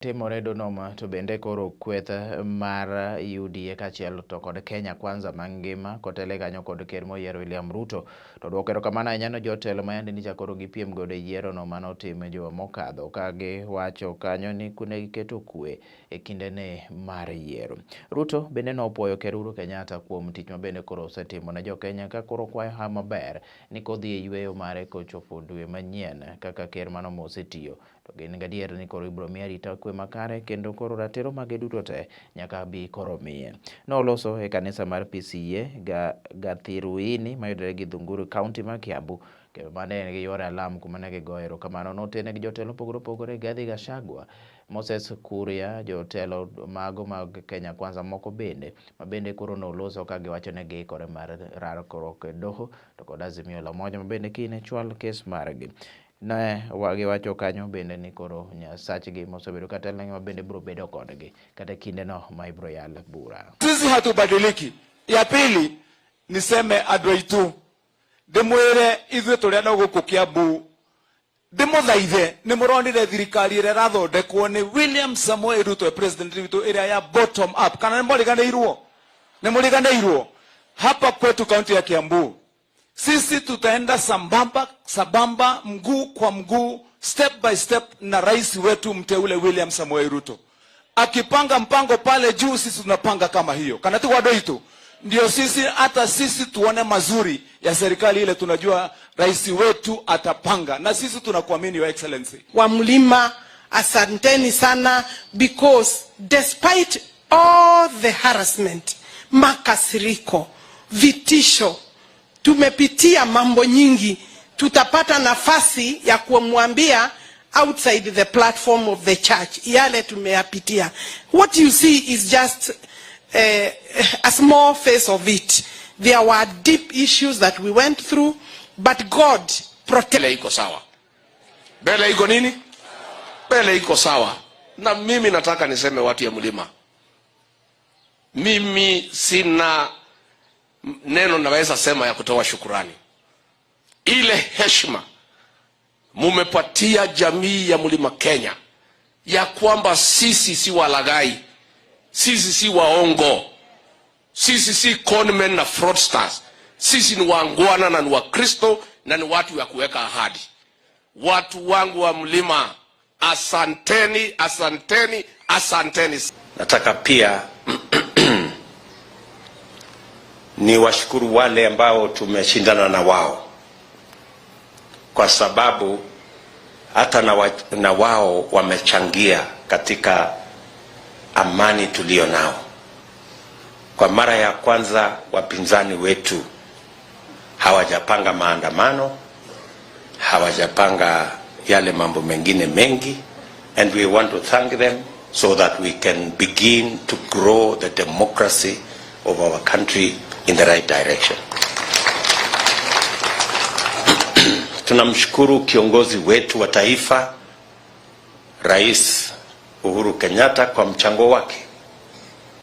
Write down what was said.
Timore Dodoma to bende koro kweth mar UDA kaachiel to kod Kenya Kwanza mangima kotele kanyo kod ker moyier William Ruto to duoko erokamano ahinya ne jotelo ma yande nyicha koro gipiem godo e yiero no manotim e juma mokadho ka giwacho kanyo ni ne giketo kwe e kindene mar yiero. Ruto bende nopuoyo ker Uhuru Kenyatta kuom tich mabende koro osetimo ne jokenya ka koro kwayo hawi maber ni kodhi e yweyo mare kochopo dwe manyien kaka ker mano mosetiyo to gin gadier ni koro ibiro mi arita kwe makare kendo koro ratiro mage duto te nyaka bi koro miye. Noloso e kanisa mar PCEA Gathiruini mayudore Githunguri County ma Kiambu kendo mane en gi yore alam kuma ne gigoyo erokamano notene gi jotelo mopogore opogore Rigathi Gachagua, Moses Kuria, jotelo mago mag Kenya Kwanza moko bende mabende koro noloso ka giwacho ni giikore mar rarruok e doho to kod Azimio la Umoja mabende kiny chwal kes margi. Ne giwacho kanyo bende ni koro Nyasachgi mosebedo ka telonegi ma bende biro bedo kodgi kata kindeno ma ibiro yal bura. Sisi hatubadiliki. Ya pili niseme andũ aitũ ndĩmwĩre ithuĩ tũrĩa no gũkũ Kiambu ndĩmũthaithe nĩ mũronire thirikari ĩrĩa ĩrathondekwo nĩ William Samoei Ruto president witũ ĩrĩa ya bottom up, kana nĩ mũriganĩirwo? Nĩ mũriganĩirwo? Hapa kwetu kaunti ya Kiambu sisi tutaenda sambamba sambamba, mguu kwa mguu, step by step na rais wetu mteule William Samoei Ruto. Akipanga mpango pale juu, sisi tunapanga kama hiyo. Kana tu wado ndio sisi hata sisi tuone mazuri ya serikali ile, tunajua rais wetu atapanga, na sisi tunakuamini Your Excellency. Wa mlima, asanteni sana because despite all the harassment, makasiriko, vitisho, tumepitia mambo nyingi, tutapata nafasi ya kumwambia outside the platform of the church yale tumeyapitia. What you see is just a small face of it. There were deep issues that we went through, but God protected. Mbele iko sawa, mbele iko nini? Mbele iko sawa. Na mimi nataka niseme watu ya mlima, mimi sina neno naweza sema ya kutoa shukurani. Ile heshima mumepatia jamii ya mlima Kenya ya kwamba sisi si walaghai, sisi si waongo, sisi si conmen na fraudsters, sisi ni waungwana na ni Wakristo na ni watu ya kuweka ahadi. Watu wangu wa mlima, asanteni, asanteni, asanteni. Nataka pia ni washukuru wale ambao tumeshindana na wao, kwa sababu hata na wao wamechangia katika amani tulio nao. Kwa mara ya kwanza wapinzani wetu hawajapanga maandamano, hawajapanga yale mambo mengine mengi, and we want to thank them so that we can begin to grow the democracy of our country in the right direction. Tunamshukuru kiongozi wetu wa taifa Rais Uhuru Kenyatta kwa mchango wake.